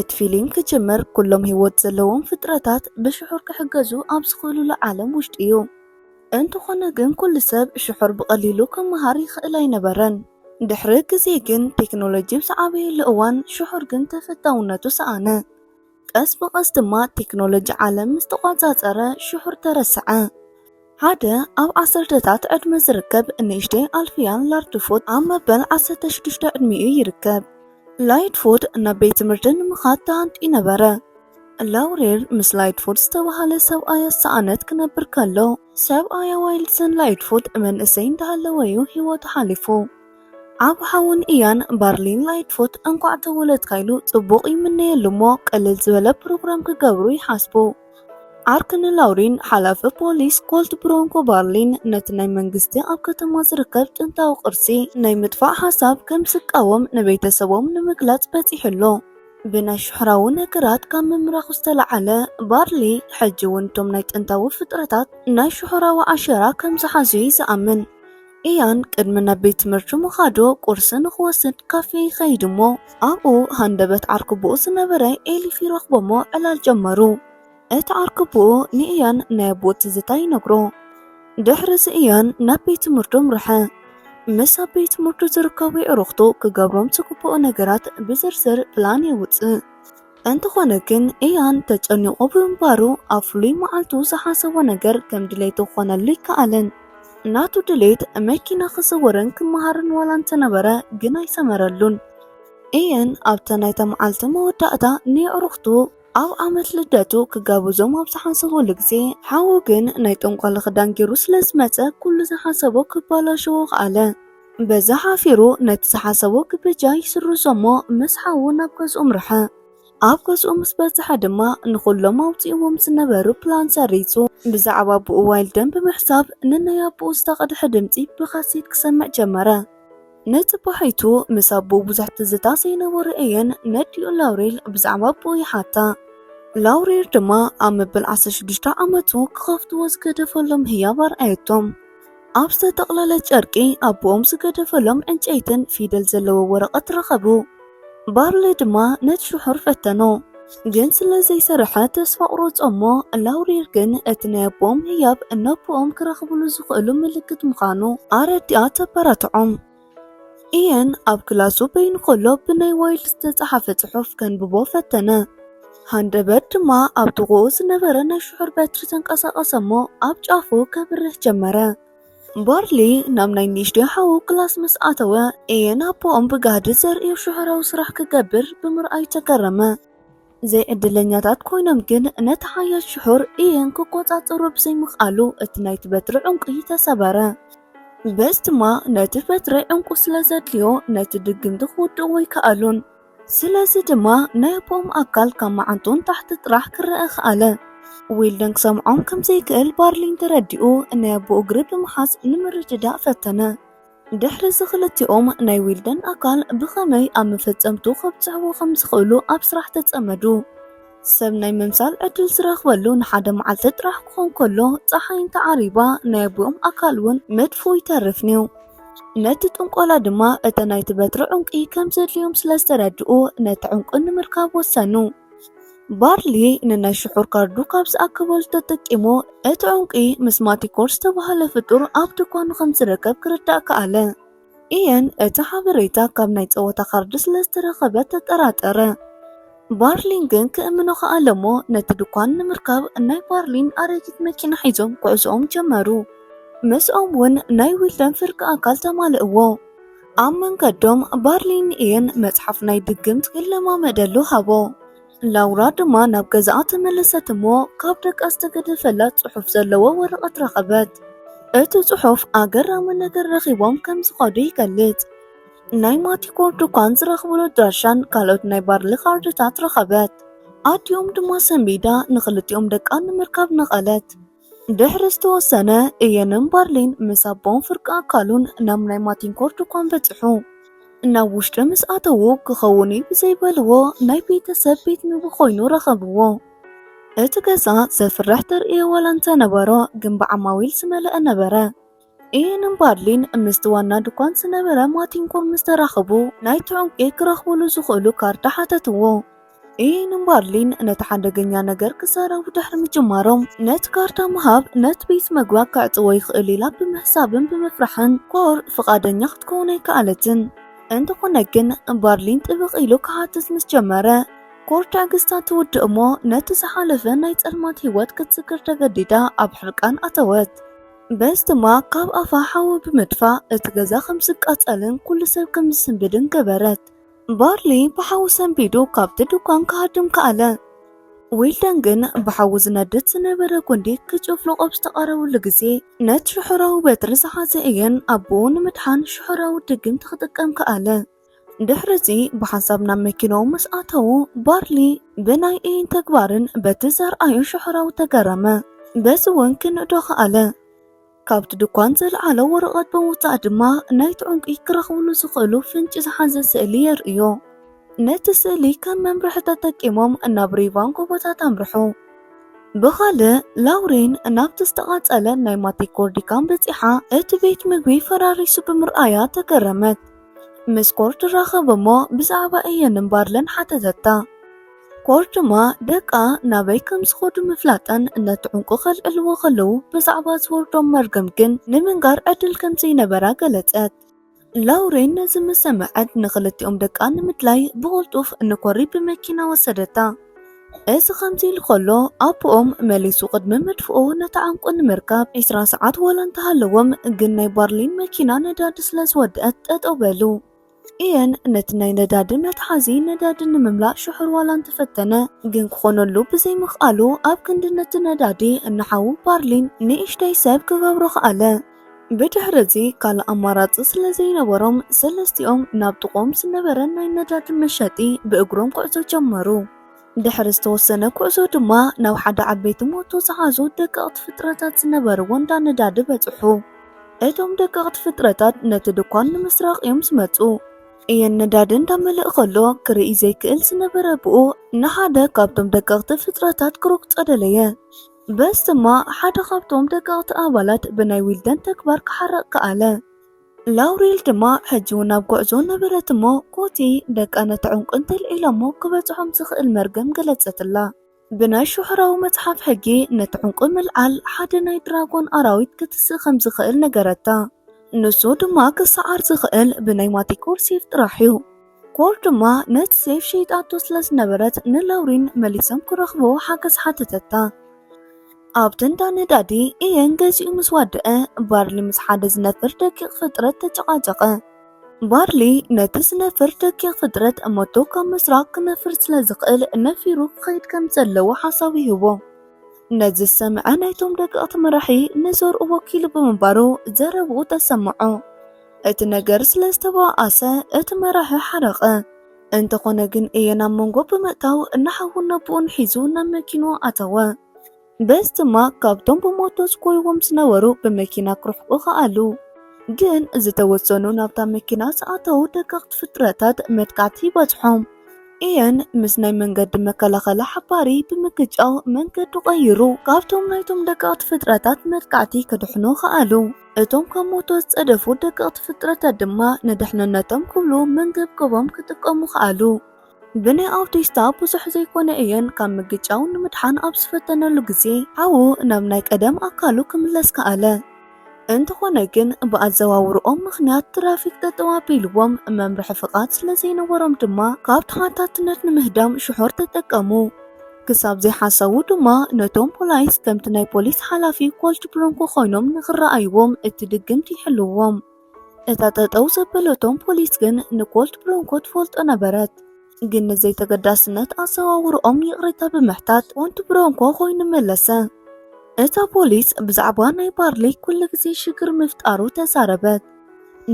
እቲ ፊልም ክጅምር ኩሎም ህይወት ዘለዎም ፍጥረታት ብሽሑር ክሕገዙ ኣብ ዝኽእሉሉ ዓለም ውሽጢ እዩ። እንተኾነ ግን ኩሉ ሰብ ሽሑር ብቐሊሉ ክመሃር ይኽእል ኣይነበረን። ድሕሪ ግዜ ግን ቴክኖሎጂ ብዝዓበየሉ እዋን ሽሑር ግን ተፈታውነቱ ሰኣነ። ቀስ ብቐስ ድማ ቴክኖሎጂ ዓለም ምስ ተቋጻጸረ ሽሑር ተረስዐ። ሓደ ኣብ ዓሰርተታት ዕድመ ዝርከብ ንእሽተይ ኣልፍያን ላርድፎት ኣብ መበል ዓሰርተ ሽዱሽተ ዕድሚኡ ይርከብ። ላይትፎት ናብ ቤት ትምህርቲ ንምኻድ ተሃንጢ ነበረ። ላውሬር ምስ ላይትፎት ዝተባህለ ሰብኣይ ኣሰኣነት ክነብር ከሎ፣ ሰብኣያ ዋይልድሰን ላይትፎት መንእሰይ እንዳሃለወ እዩ ህይወቱ ሓሊፉ። ዓቢ ሓውን ኢያን ባርሊን ላይትፎት እንኳዕ ተወለድካ ኢሉ ጽቡቕ ይምነየሉ እሞ፣ ቅልል ዝበለ ፕሮግራም ክገብሩ ይሓስቡ። ዓርኪ ንላውሪን ሓላፊ ፖሊስ ኮልት ብሮንኮ ባርሊን ነቲ ናይ መንግስቲ ኣብ ከተማ ዝርከብ ጥንታዊ ቅርሲ ናይ ምጥፋእ ሓሳብ ከም ዝቃወም ንቤተሰቦም ንምግላጽ በጺሑ ኣሎ። ብናይ ሽሕራዊ ነገራት ካብ ምምራኹ ዝተለዓለ፣ ባርሊ ሕጂ እውን እቶም ናይ ጥንታዊ ፍጥረታት ናይ ሽሕራዊ ኣሸራ ከም ዝሓዙ እዩ ዝኣምን። ኢያን ቅድሚ ናብ ቤት ትምህርቲ ምኻዱ ቁርሲ ንኽወስድ ካፌ ይኸይድ እሞ፣ ኣብኡ ሃንደበት ዓርክቡኡ ዝነበረ ኤሊፍ ይረኽቦ እሞ ዕላል ጀመሩ። እቲ ዓርክቡኡ ንኢያን ናይ ኣቦኡ ትዝታ ይነግሮ። ድሕሪ እዚ ኢያን ናብ ቤት ትምህርቱ ኣምርሐ። ምስ ኣብ ቤት ትምህርቱ ዝርከቡ ኣዕሩኽቱ ክገብሮም ዝግብኡ ነገራት ብዝርዝር ፕላን የውጽእ። እንተኾነ ግን ኢያን ተጨኒቑ ብምንባሩ ኣብ ፍሉይ መዓልቱ ዝሓሰቦ ነገር ከም ድሌቱ ክኾነሉ ኣይከኣለን። ናቱ ድሌት መኪና ክዝውርን ክመሃርን ዋላ እንተነበረ ግን ኣይሰመረሉን። ኢያን ኣብታ ናይታ መዓልቲ መወዳእታ ንኣዕሩኽቱ ኣብ ዓመት ልደቱ ክጋብዞም ኣብ ዝሓሰበሉ ግዜ ሓዉ ግን ናይ ጠንቋሊ ክዳን ገይሩ ስለ ዝመጸ ኩሉ ዝሓሰቦ ክባላሸዎ ከኣለ። በዛ ሓፊሩ ነቲ ዝሓሰቦ ግብጃ ይስርዞ እሞ ምስ ሓዉ ናብ ገዝኡ ኣምርሐ። ኣብ ገዝኡ ምስ በጽሐ ድማ ንኹሎም ኣውጺእዎም ዝነበሩ ፕላን ሰሪዙ ብዛዕባ ኣቦኡ ዋይልደን ብምሕሳብ ንናይ ኣቦኡ ዝተቐድሐ ድምጺ ብካሴት ክሰምዕ ጀመረ። ንጽባሒቱ ምስ ኣቦኡ ብዙሕ ትዝታ ዘይነበሮ ኢያን ነዲኡ ላውሬል ብዛዕባ ኣቦኡ ይሓታ። ላውሬል ድማ ኣብ መበል ዓሰርተ ሽዱሽተ ዓመቱ ክኸፍትዎ ዝገደፈሎም ህያብ ኣርኣየቶም። ኣብ ዝተጠቕለለ ጨርቂ ኣቦኦም ዝገደፈሎም ዕንጨይትን ፊደል ዘለዎ ወረቐት ረኸቡ። ባርሊ ድማ ነቲ ሽሑር ፈተኖ፣ ግን ስለ ዘይሰርሐ ተስፋ ኣቑረጾ እሞ ላውሬል ግን እቲ ናይ ኣቦኦም ህያብ ነቦኦም ክረኽብሉ ዝኽእሉ ምልክት ምዃኑ ኣረዲኣ ተበራትዖም። ኢያን ኣብ ክላሱ በይኑ ከሎ ብናይ ዋይልድ ዝተጻሓፈ ጽሑፍ ከንብቦ ፈተነ። ሃንደበት ድማ ኣብ ጥቕኡ ዝነበረ ናይ ሽሑር በትሪ ተንቀሳቐሰ እሞ ኣብ ጫፉ ከብርህ ጀመረ። ባርሊ ናብ ናይ ንእሽተይ ሓዉ ክላስ ምስ ኣተወ፣ ኢያን ኣቦኦም ብጋህዲ ዘርእዮ ሽሑራዊ ስራሕ ክገብር ብምርኣዩ ተገረመ። ዘይዕድለኛታት ኮይኖም ግን ነቲ ሓያል ሽሑር ኢያን ክቆጻጸሮ ብዘይምኽኣሉ እቲ ናይቲ በትሪ ዕንቁ ተሰበረ። በዚ ድማ ነቲ በትሪ ዕንቁ ስለ ዘድልዮ ነቲ ድግምቲ ክውድእዎ ኣይከኣሉን። ስለዚ ድማ ናይ ኣቦኦም ኣካል ካብ መዓንጥኡ ንታሕቲ ጥራሕ ክረኣ ከኣለ። ዊልደን ክሰምዖም ከም ዘይክእል ባርሊን ተረዲኡ ናይ ኣቦኡ እግሪ ብምሓዝ ንምርድዳእ ፈተነ። ድሕሪ እዚ ክልቲኦም ናይ ዊልደን ኣካል ብኸመይ ኣብ መፈጸምቱ ከብጽሕዎ ከም ዝኽእሉ ኣብ ስራሕ ተጸመዱ። ሰብ ናይ ምምሳል ዕድል ዝረኽበሉ ንሓደ መዓልቲ ጥራሕ ክኾን ከሎ፣ ጸሓይ እንተዓሪባ ናይ ኣቦኦም ኣካል እውን መድፍኡ ይተርፍ ነይሩ። ነቲ ጥንቆላ ድማ እተ ናይቲ በትሪ ዕንቂ ከም ዘድልዮም ስለ ዝተረድኡ ነቲ ዕንቁ ንምርካብ ወሰኑ። ባርሊ ንናይ ሽሑር ካርዱ ካብ ዝኣከበሉ ተጠቂሙ እቲ ዕንቂ ምስ ማቲኮር ዝተባህለ ፍጡር ኣብ ድኳኑ ከም ዝርከብ ክርዳእ ከኣለ። ኢየን እቲ ሓበሬታ ካብ ናይ ጸወታ ካርድ ስለ ዝተረኸበ ተጠራጠረ። ባርሊን ግን ክእምኖ ከኣለ እሞ ነቲ ድኳን ንምርካብ ናይ ባርሊን ኣረጊት መኪና ሒዞም ጉዕዞኦም ጀመሩ። ምስኦም እውን ናይ ዊልደን ፍርቂ ኣካል ተማልእዎ። ኣብ መንገዶም ባርሊን ንኢየን መጽሓፍ ናይ ድግምት ክለማመደሉ ሃቦ። ላውራ ድማ ናብ ገዛኣ ተመለሰት እሞ ካብ ደቃ ዝተገደፈላ ጽሑፍ ዘለዎ ወረቐት ረኸበት። እቲ ጽሑፍ ኣገራሚ ነገር ረኺቦም ከም ዝኸዱ ይገልጽ። ናይ ማቲኮር ድኳን ዝረኽብሉ ኣድራሻን ካልኦት ናይ ባርሊ ካርድታት ረኸበት። ኣዲኦም ድማ ሰንቢዳ ንኽልቲኦም ደቃ ንምርካብ ነቐለት። ድሕሪ ዝተወሰነ፣ እየንን ባርሊን ምስ ኣቦን ፍርቂ ኣካሉን ናብ ናይ ማቲንኮር ድኳን በጽሑ። ናብ ውሽጢ ምስ ኣተዉ፣ ክኸውን እዩ ብዘይበልዎ ናይ ቤተሰብ ቤት ምግቢ ኮይኑ ረኸብዎ። እቲ ገዛ ዘፍርሕ ተርእዮ ዋላ እንተነበሮ፣ ግን ብዓማዊል ዝመልአ ነበረ። ኢየንን ባርሊን ምስቲ ዋና ድኳን ዝነበረ ማቲንኮር ምስ ተራኸቡ፣ ናይቲ ዕንቂ ክረኽብሉ ዝኽእሉ ካርድ ሓተትዎ። ኢየንን ባርሊን ነቲ ሓደገኛ ነገር ክዛረቡ ድሕሪ ምጅማሮም፣ ነቲ ካርታ ምሃብ ነቲ ቤት መግቢ ክዕጽዎ ይኽእል ኢላ ብምሕሳብን ብምፍራሕን፣ ኮር ፍቓደኛ ክትከውን ኣይከኣለትን። እንተኾነ ግን፣ ባርሊን ጥብቕ ኢሉ ክሓትት ምስ ጀመረ፣ ኮር ትዕግስታ ትውድእ እሞ፣ ነቲ ዝሓለፈ ናይ ጸልማት ህይወት ክትዝክር ተገዲዳ ኣብ ሕርቃን ኣተወት። በዚ ድማ ካብ ኣፋ ሓዊ ብምድፋእ እቲ ገዛ ከም ዝቃጸልን ኩሉ ሰብ ከም ዝስንብድን ገበረት። ባርሊ ብሓዊ ሰንቢዱ ካብቲ ድኳን ክሃድም ከኣለ። ዊልደን ግን ብሓዊ ዝነድድ ዝነበረ ጉንዲ ክጭፍልቕ ኣብ ዝተቓረበሉ ግዜ፣ ነቲ ሽሑራዊ በትሪ ዝሓዘ እየን ኣቦኡ ንምድሓን ሽሑራዊ ድግምቲ ክጥቀም ከኣለ። ድሕሪ እዚ ብሓንሳብ ናብ መኪናኡ ምስ ኣተዉ፣ ባርሊ ብናይ እየን ተግባርን በቲ ዘርኣዮ ሽሑራዊ ተገረመ። በዚ እውን ክንእዶ ከኣለ። ካብቲ ድኳን ዝለዓለ ወረቐት ብምውጻእ ድማ ናይቲ ዕንቂ ክረኽብሉ ዝኽእሉ ፍንጪ ዝሓዘ ስእሊ የርእዮ። ነቲ ስእሊ ከም መምርሒ ተጠቂሞም ናብ ሪቫን ጎቦታት ኣምርሑ። ብኻልእ፣ ላውሬን ናብቲ ዝተቓጸለ ናይ ማቲኮር ድኳን በጺሓ እቲ ቤት ምግቢ ፈራሪሱ ብምርኣያ ተገረመት። ምስ ኮር ትራኸብ እሞ ብዛዕባ እየንን ባርሊን ሓተተታ። ኮር ድማ ደቃ ናበይ ከም ዝኸዱ ምፍላጠን ነቲ ዕንቁ ከልዕልዎ ከለዉ ብዛዕባ ዝወርዶም መርገም ግን ንምንጋር ዕድል ከም ዘይነበራ ገለጸት። ላውሬን ነዚ ምስ ሰምዐት ንኽልቲኦም ደቃ ንምድላይ ብቕልጡፍ ንኮሪ ብመኪና ወሰደታ። እዚ ከምዚ ኢሉ ከሎ ኣቦኦም መሊሱ ቅድሚ ምድፍኡ ነቲ ዕንቁ ንምርካብ ዕስራ ሰዓት ዋላ እንተሃለዎም ግን ናይ ባርሊን መኪና ነዳዲ ስለ ዝወደአት ጠጠው በሉ። ኢየን ነቲ ናይ ነዳዲ መትሓዚ ነዳዲ ንምምላእ ሽሑር ዋላ እንተፈተነ፣ ግን ክኾነሉ ብዘይምኽኣሉ ኣብ ክንዲ ነቲ ነዳዲ እናሓዉ ባርሊን ንእሽተይ ሰብ ክገብሮ ከኣለ። ብድሕሪ እዚ ካልእ ኣማራጺ ስለ ዘይነበሮም ሰለስቲኦም ናብ ጥቖም ዝነበረ ናይ ነዳዲ መሸጢ ብእግሮም ጉዕዞ ጀመሩ። ድሕሪ ዝተወሰነ ጉዕዞ ድማ ናብ ሓደ ዓበይቲ ሞቶ ዝሓዙ ደቀቕቲ ፍጥረታት ዝነበርዎ እንዳ ነዳዲ በጽሑ። እቶም ደቀቕቲ ፍጥረታት ነቲ ድኳን ንምስራቕ እዮም ዝመጹ። ኢየን ነዳዲ እንዳመልእ ከሎ ክርኢ ዘይክእል ዝነበረ ኣቦኡ ንሓደ ካብቶም ደቀቕቲ ፍጥረታት ክረግጾ ደለየ። በዚ ድማ ሓደ ካብቶም ደቀቕቲ ኣባላት ብናይ ዊልደን ተግባር ክሓርቕ ከኣለ። ላውሬል ድማ ሕጂ እውን ኣብ ጉዕዞ ነበረት እሞ፣ ኮቲ ደቃ ነቲ ዕንቁ እንተልዒሎሞ ክበጽሖም ዝኽእል መርገም ገለጸትላ። ብናይ ሽሑራዊ መጽሓፍ ሕጊ ነቲ ዕንቁ ምልዓል ሓደ ናይ ድራጎን ኣራዊት ክትስእ ከም ዝኽእል ነገረታ። ንሱ ድማ ክሰዓር ዝኽእል ብናይ ማቲኮር ሴፍ ጥራሕ እዩ። ኮር ድማ ነቲ ሴፍ ሸይጣቶ ስለ ዝነበረት ንላውሪን መሊሶም ክረኽብዎ ሓገዝ ሓተተታ። ኣብቲ እንዳ ነዳዲ ኢየን ገዚኡ ምስ ወደአ፣ ባርሊ ምስ ሓደ ዝነፍር ደቂቕ ፍጥረት ተጨቓጨቐ። ባርሊ ነቲ ዝነፍር ደቂቕ ፍጥረት ሞቶ ካብ ምስራቕ ክነፍር ስለ ዝኽእል ነፊሩ ክኸይድ ከም ዘለዎ ሓሳብ ይህቦ። ነዚ ዝሰምዐ ናይቶም ደቀቕቲ መራሒ ንዘርኡ ወኪሉ ብምንባሩ ዘረብኡ ተሰምዖ። እቲ ነገር ስለ ዝተባኣሰ እቲ መራሒ ሓረቐ። እንተኾነ ግን ኢየን ኣብ መንጎ ብምእታው ንሓዉን ኣቦኡን ሒዙ ናብ መኪንኡ ኣተወ። በዚ ድማ ካብቶም ብሞቶ ዝጎይዎም ዝነበሩ ብመኪና ክርሕቁ ከኣሉ። ግን ዝተወሰኑ ናብታ መኪና ዝኣተዉ ደቀቕቲ ፍጥረታት መጥቃዕቲ ይበጽሖም። ኢየን ምስ ናይ መንገዲ መከላኸሊ ሓባሪ ብምግጫው መንገዱ ቀይሩ ካብቶም ናይቶም ደቀቕቲ ፍጥረታት መጥቃዕቲ ክድሕኑ ከኣሉ። እቶም ካብ ሞቶ ዝጸደፉ ደቀቕቲ ፍጥረታት ድማ ንድሕንነቶም ክብሉ መንገብገቦም ክጥቀሙ ከኣሉ። ብናይ ኣውቲስታ ብዙሕ ዘይኮነ ኢየን ካብ ምግጫው ንምድሓን ኣብ ዝፈተነሉ ግዜ ሓዉ ናብ ናይ ቀደም ኣካሉ ክምለስ ከኣለ። እንተኾነ ግን ብኣዘዋውርኦም ምኽንያት ትራፊክ ጠጠው ኣቢልዎም መምርሒ ፍቓድ ስለ ዘይነበሮም ድማ ካብ ተሓታትነት ንምህዳም ሽሑር ተጠቀሙ። ክሳብ ዘይሓሰቡ ድማ ነቶም ፖላይስ ከምቲ ናይ ፖሊስ ሓላፊ ኮልት ብሮንኮ ኮይኖም ንኽረኣይዎም እቲ ድግምቲ ይሕልዎም። እታ ጠጠው ዘበለቶም ፖሊስ ግን ንኮልት ብሮንኮ ትፈልጦ ነበረት። ግን ንዘይተገዳስነት ኣዘዋውርኦም ይቕሬታ ብምሕታት ኮንት ብሮንኮ ኮይኑ መለሰ። እታ ፖሊስ ብዛዕባ ናይ ባርሊ ኩሉ ግዜ ሽግር ምፍጣሩ ተዛረበት።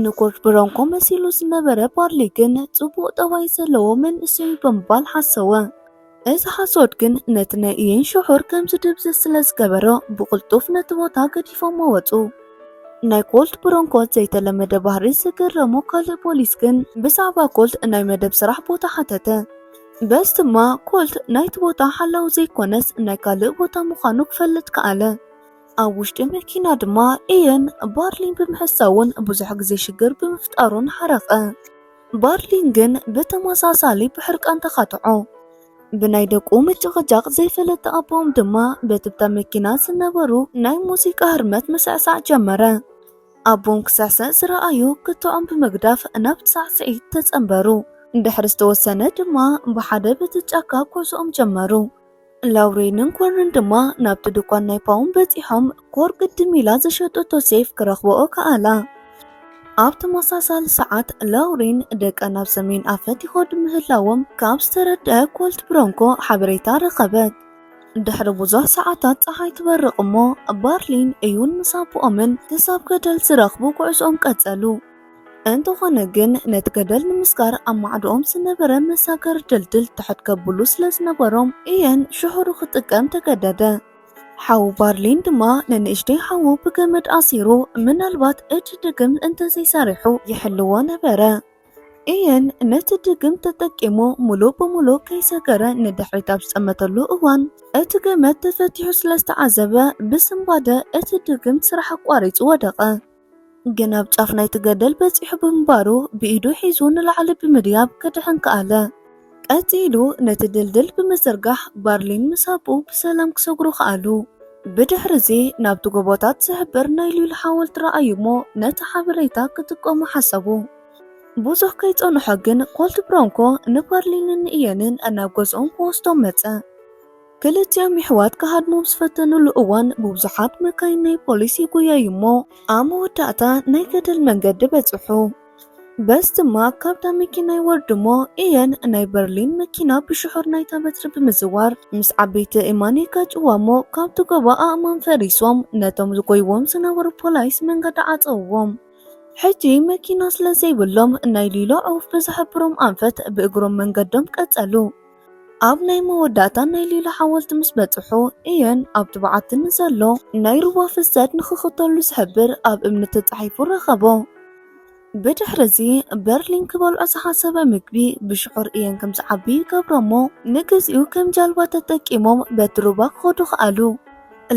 ንኮልት ብሮንኮ መሲሉ ዝነበረ ባርሊ ግን ጽቡቕ ጠባይ ዘለዎ መንእሰይ እዩ ብምባል ሓሰወ። እዚ ሓሶት ግን ነቲ ናይ ኢየን ሽሑር ከም ዝድብዝዝ ስለ ዝገበሮ ብቕልጡፍ ነቲ ቦታ ገዲፎሞ ወጹ። ናይ ኮልት ብሮንኮ ዘይተለመደ ባህሪ ዝገረሞ ካልእ ፖሊስ ግን ብዛዕባ ኮልት ናይ መደብ ስራሕ ቦታ ሓተተ። በዚ ድማ ኮልት ናይቲ ቦታ ሓላው ዘይኮነስ ናይ ካልእ ቦታ ምዃኑ ክፈልጥ ከኣለ። ኣብ ውሽጢ መኪና ድማ ኢየን ባርሊን ብምሕሳውን ብዙሕ ግዜ ሽግር ብምፍጣሩን ሓረቐ። ባርሊን ግን ብተመሳሳሊ ብሕርቃን ተኻትዖ። ብናይ ደቁ ምጭቕጫቕ ዘይፈለጠ ኣቦኦም ድማ በቲ ኣብታ መኪና ዝነበሩ ናይ ሙዚቃ ህርመት ምስዕሳዕ ጀመረ። ኣቦኦም ክስዕስዕ ዝረኣዩ ክትዖም ብምግዳፍ ናብ ሳዕስዒት ተጸንበሩ። ድሕሪ ዝተወሰነ ድማ ብሓደ በቲ ጫካ ጉዕዞኦም ጀመሩ። ላውሬንን ኮርን ድማ ናብቲ ድኳን ናይ ፓውን በጺሖም፣ ኮር ቅድም ኢላ ዝሸጠቶ ሴፍ ክረኽብኦ ከኣላ። ኣብ ተመሳሳሊ ሰዓት ላውሬን ደቃ ናብ ሰሜን ኣፈት ይኸዱ ምህላዎም ካብ ዝተረድአ ኮልት ብሮንኮ ሓበሬታ ረኸበት። ድሕሪ ብዙሕ ሰዓታት ጸሓይ ትበርቕ እሞ ባርሊን እዩን ምስ ኣቦኦምን ክሳብ ገደል ዝረኽቡ ጉዕዞኦም ቀጸሉ። እንተኾነ ግን ነቲ ገደል ንምስጋር ኣብ ማዕዶኦም ዝነበረ መሳገሪ ድልድል ትሕት ከብሉ ስለ ዝነበሮም እየን ሽሑሩ ክጥቀም ተገደደ። ሓው ባርሊን ድማ ንንእሽተይ ሓዉ ብገመድ ኣሲሩ ምናልባት እቲ ድግም እንተዘይሰሪሑ ይሕልዎ ነበረ። እየን ነቲ ድግም ተጠቂሙ ሙሉእ ብሙሉእ ከይሰገረ ንድሕሪት ኣብ ዝጠመተሉ እዋን እቲ ገመድ ተፈቲሑ ስለ ዝተዓዘበ ብስንባደ እቲ ድግም ስራሕ ኣቋሪጹ ወደቐ። ግን ኣብ ጫፍ ናይቲ ገደል በጺሑ ብምንባሩ ብኢዱ ሒዙ ንላዕሊ ብምድያብ ክድሕን ከኣለ። ቀጺሉ ነቲ ድልድል ብምዝርጋሕ ባርሊን ምስ ኣቦኡ ብሰላም ክሰግሩ ከኣሉ። ብድሕሪ እዚ ናብቲ ጎቦታት ዝሕብር ናይ ሊሉ ሓወልቲ ረኣዩ እሞ ነቲ ሓበሬታ ክጥቀሙ ሓሰቡ። ብዙሕ ከይጸንሖ ግን ኮልት ብሮንኮ ንባርሊንን ንእየንን ናብ ገዝኦም ክወስዶም መጸ። ክልቲኦም ይሕዋት ክሃድሙ ኣብ ዝፈተኑሉ እዋን ብብዙሓት መካይን ናይ ፖሊስ ይጉየዩ እሞ ኣብ መወዳእታ ናይ ገደል መንገዲ በጽሑ። በስ ድማ ካብታ መኪና ይወርዱ እሞ እየን ናይ በርሊን መኪና ብሽሑር ናይታ በትሪ ብምዝዋር ምስ ዓበይቲ እማን ይጋጭዋ እሞ ካብቲ ጎቦ ኣእማን ፈሪሶም ነቶም ዝጎይዎም ዝነበሩ ፖላይስ መንገዲ ዓጸውዎም። ሕጂ መኪና ስለ ዘይብሎም ናይ ሊሎ ዑፍ ብዝሕብሮም ኣንፈት ብእግሮም መንገዶም ቀጸሉ። ኣብ ናይ መወዳእታ ናይ ሊሎ ሓወልቲ ምስ በጽሑ እየን ኣብቲ በዓቲ ንዘሎ ናይ ሩባ ፍሰት ንኽኽተሉ ዝሕብር ኣብ እምኒ ተጻሒፉ ረኸቦ። ብድሕሪ እዚ በርሊን ክበልዖ ዝሓሰበ ምግቢ ብሽሑር እየን ከም ዝዓቢ ይገብሮ እሞ ንግዚኡ ከም ጃልባ ተጠቂሞም በቲ ሩባ ክኸዱ ከኣሉ።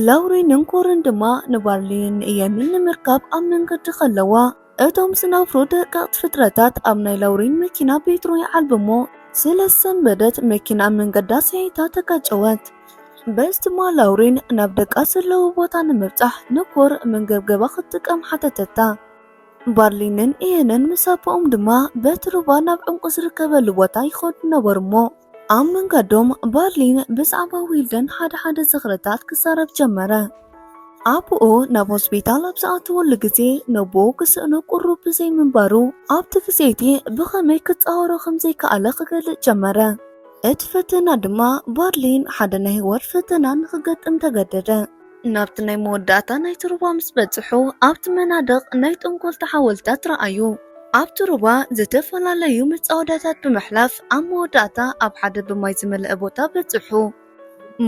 ላውሬንን ኮርን ድማ ንባርሊንን ንእየንን ንምርካብ ኣብ መንገዲ ከለዋ እቶም ዝነፍሩ ደቀቕቲ ፍጥረታት ኣብ ናይ ላውሬን መኪና ቤትሮ ይዓልቡ እሞ ስለ ዝሰንበደት መኪና ኣብ መንገዳ ስሒታ ተጋጨወት። በዚ ድማ ላውሬን ናብ ደቃ ዘለዎ ቦታ ንምብጻሕ ንኮር መንገብገባ ክትጥቀም ሓተተታ። ባርሊንን እየንን ምስ ኣቦኦም ድማ በቲ ሩባ ናብ ዕንቁ ዝርከበሉ ቦታ ይኸዱ ነበሩ እሞ ኣብ መንገዶም ባርሊን ብዛዕባ ዊልደን ሓደ ሓደ ዝኽርታት ክዛረብ ጀመረ። ኣቦኡ ናብ ሆስፒታል ኣብ ዝኣተወሉ ግዜ ነቦኡ ክስእኖ ቁሩብ ብዘይምንባሩ ኣብቲ ግዜ እቲ ብኸመይ ክጻወሮ ከም ዘይከኣለ ክገልጽ ጀመረ። እቲ ፈተና ድማ ባርሊን ሓደ ናይ ህይወት ፈተና ንኽገጥም ተገደደ። ናብቲ ናይ መወዳእታ ናይቲ ሩባ ምስ በጽሑ ኣብቲ መናድቕ ናይ ጠንኮልቲ ሓወልትታት ረኣዩ። ኣብቲ ሩባ ዝተፈላለዩ መጻወዳታት ብምሕላፍ ኣብ መወዳእታ ኣብ ሓደ ብማይ ዝመልአ ቦታ በጽሑ።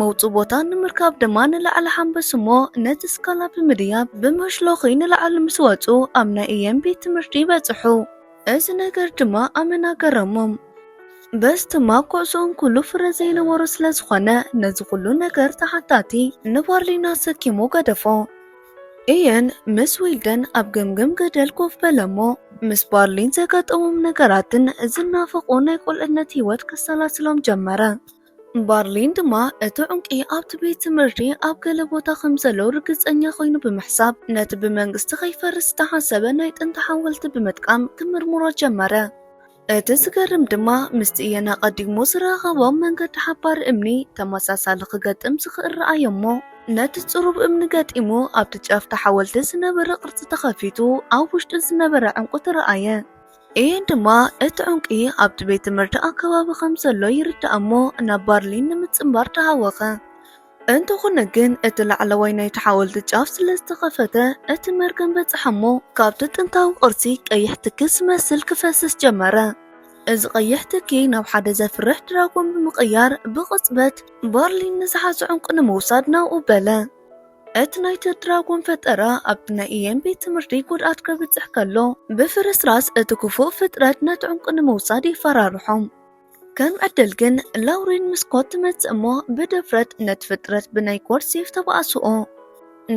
መውጽኢ ቦታ ንምርካብ ድማ ንላዕሊ ሓንበሱ እሞ ነቲ ስካላ ብምድያብ ብመሽሎኺ ንላዕሊ ምስ ወጹ ኣብ ናይ እየን ቤት ትምህርቲ በጽሑ። እዚ ነገር ድማ ኣመና ገረሞም። በዚ ድማ ጉዕዞኦም ኩሉ ፍረ ዘይነበሮ ስለ ዝኾነ ነዚ ኩሉ ነገር ተሓታቲ ንባርሊን ኣሰኪሙ ገደፎ። እየን ምስ ዊልደን ኣብ ገምገም ገደል ኮፍ በለ እሞ ምስ ባርሊን ዘጋጠሞም ነገራትን ዝናፈቖ ናይ ቁልዕነት ህይወት ከሰላስሎም ጀመረ። ባርሊን ድማ እቲ ዑንቂ ኣብቲ ቤት ትምህርቲ ኣብ ገለ ቦታ ከም ዘሎ ርግጸኛ ኮይኑ ብምሕሳብ ነቲ ብመንግስቲ ከይፈርስ ዝተሓሰበ ናይ ጥንቲ ሓወልቲ ብምጥቃም ክምርምሮ ጀመረ። እቲ ዝገርም ድማ ምስቲ እየን ኣቐዲሙ ዝራኸቦም መንገዲ ሓባሪ እምኒ ተመሳሳሊ ክገጥም ዝኽእል ረኣየ እሞ ነቲ ጽሩብ እምኒ ገጢሙ ኣብቲ ጫፍ እቲ ሓወልቲ ዝነበረ ቅርጺ ተኸፊቱ ኣብ ውሽጢ ዝነበረ ዕንቁ ተረኣየ። እየን ድማ እቲ ዕንቂ ኣብቲ ቤት ትምህርቲ ኣከባቢ ከም ዘሎ ይርዳእ እሞ ናብ ባርሊን ንምጽንባር ተሃወኸ። እንተኾነ ግን እቲ ላዕለዋይ ናይቲ ሓወልቲ ጫፍ ስለ ዝተኸፈተ እቲ መርገም በጽሐ እሞ ካብቲ ጥንታዊ ቅርጺ ቀይሕ ትኪ ዝመስል ክፈስስ ጀመረ። እዚ ቀይሕ ትኪ ናብ ሓደ ዘፍርሕ ድራጎን ብምቕያር ብቕጽበት ባርሊን ንዝሓዞ ዕንቁ ንምውሳድ ናብኡ በለ። እቲ ናይቲ ድራጎን ፈጠራ ኣብቲ ናይ እየን ቤት ትምህርቲ ጉድኣት ከብጽሕ ከሎ ብፍርስራስ እቲ ክፉእ ፍጥረት ነቲ ዕንቁ ንምውሳድ የፈራርሖም። ከም ዕድል ግን ላውሪን ምስ ኮት ትመጽእ እሞ ብድፍረት ነቲ ፍጥረት ብናይ ኮር ሴፍ ተባእስኦ።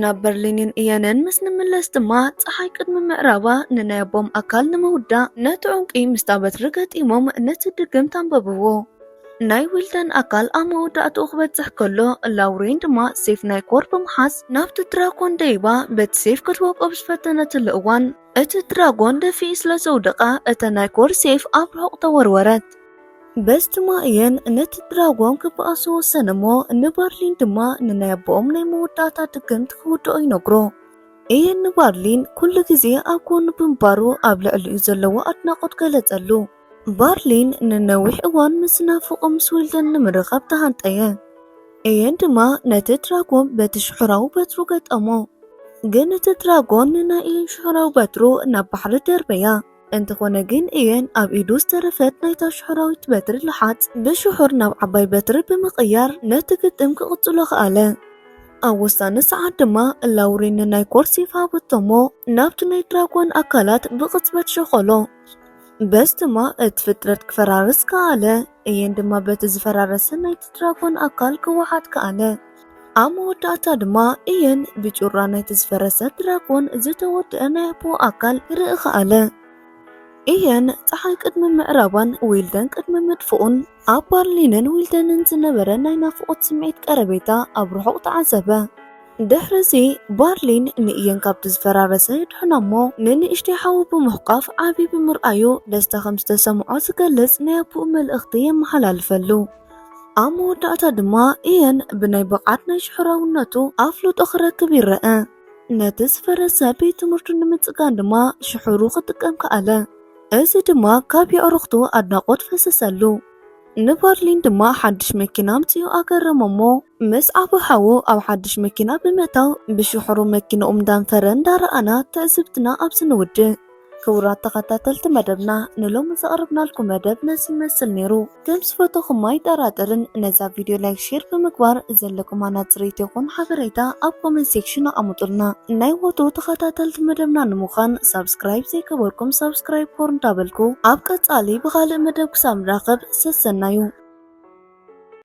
ናብ በርሊንን እየንን ምስ ንምለስ ድማ ጸሓይ ቅድሚ ምዕራባ ንናይ ኣቦም ኣካል ንምውዳእ ነቲ ዕንቂ ምስታ በትሪ ገጢሞም ነቲ ድግምት ኣንበብዎ። ናይ ዊልደን ኣካል ኣብ መወዳእትኡ ክበጽሕ ከሎ፣ ላውሬን ድማ ሴፍ ናይ ኮር ብምሓዝ ናብቲ ድራጎን ደይባ በቲ ሴፍ ክትወቅኦ ብዝፈተነትሉ እዋን፣ እቲ ድራጎን ደፊኡ ስለ ዘውደቐ፣ እታ ናይ ኮር ሴፍ ኣብ ርሑቕ ተወርወረት። በዚ ድማ እየን ነቲ ድራጎን ክበኣሶ ወሰነ እሞ፣ ንባርሊን ድማ ንናይ ኣቦኦም ናይ መወዳእታ ድግምት ክውድኦ ይነግሮ። እየን ንባርሊን ኩሉ ግዜ ኣብ ጎኑ ብምንባሩ ኣብ ልዕሊኡ ዘለዎ ኣድናቖት ገለጸሉ። ባርሊን ንነዊሕ እዋን ምስ ናፍቖ ምስ ዊልደን ንምርኻብ ተሃንጠየ። እየን ድማ ነቲ ድራጎን በቲ ሽሑራዊ በትሩ ገጠሞ። ግን እቲ ድራጎን ንናይ እየን ሽሑራዊ በትሩ ናብ ባሕሪ ደርበያ። እንተኾነ ግን እየን ኣብ ኢዱ ዝተረፈት ናይታ ሽሑራዊት በትሪ ለሓጽ ብሽሑር ናብ ዓባይ በትሪ ብምቕያር ነቲ ግጥም ክቕጽሎ ከኣለ። ኣብ ወሳኒ ሰዓት ድማ ላውሬን ንናይ ኮር ሴፍ ሃበቶ እሞ ናብቲ ናይ ድራጎን ኣካላት ብቕጽበት ሸኾሎ። በዚ ድማ እቲ ፍጥረት ክፈራርስ ከኣለ። እየን ድማ በቲ ዝፈራረሰ ናይቲ ድራጎን ኣካል ክወሓጥ ከኣለ። ኣብ መወዳእታ ድማ እየን ብጩራ ናይቲ ዝፈረሰ ድራጎን ዝተወድአ ናይ ኣቦኡ ኣካል ክርኢ ከኣለ። እየን ጸሓይ ቅድሚ ምዕራባን ዊልደን ቅድሚ ምጥፍኡን ኣብ ባርሊንን ዊልደንን ዝነበረ ናይ ናፍቖት ስምዒት ቀረቤታ ኣብ ርሑቕ ተዓዘበ። ድሕሪ እዚ ባርሊን ንእየን ካብቲ ዝፈራረሰ የድሕኖ እሞ ንንእሽተይ ሓዉ ብምሕቋፍ ዓቢ ብምርኣዩ ደስታ ከም ዝተሰምዖ ዝገልጽ ናይ ኣቦኡ መልእኽቲ የመሓላልፈሉ። ኣብ መወዳእታ ድማ እየን ብናይ ብቕዓት ናይ ሽሑራውነቱ ኣፍልጦ ክረክብ ይረአ። ነቲ ዝፈረሰ ቤት ትምህርቱ ንምጽጋን ድማ ሽሑሩ ክጥቀም ከኣለ። እዚ ድማ ካብ የዕሩኽቱ ኣድናቖት ፈሰሰሉ። ንባርሊን ድማ ሓድሽ መኪና ኣምጺኡ ኣገረሞ እሞ ምስ ዓቢ ሓዉ ኣብ ሓድሽ መኪና ብምእታው ብሽሑሩ መኪንኡ እንዳንፈረ እንዳረኣና ትዕዝብትና ኣብዚ ንውድእ። ክቡራት ተኸታተልቲ መደብና ንሎሚ ዘቕረብናልኩም መደብ ነዚ ይመስል ነይሩ። ከም ዝፈተኹም ኣይጠራጠርን። ነዛ ቪድዮ ላይክ፣ ሼር ብምግባር ዘለኩም ኣናጽሬት ይኹን ሓበሬታ ኣብ ኮመንት ሴክሽን ኣቐምጡልና። ናይ ወትሩ ተኸታተልቲ መደብና ንምዃን ሳብስክራይብ ዘይገበርኩም ሳብስክራይብ ኮር እንዳበልኩ ኣብ ቀጻሊ ብኻልእ መደብ ክሳብ ንራኸብ ሰሰናዩ።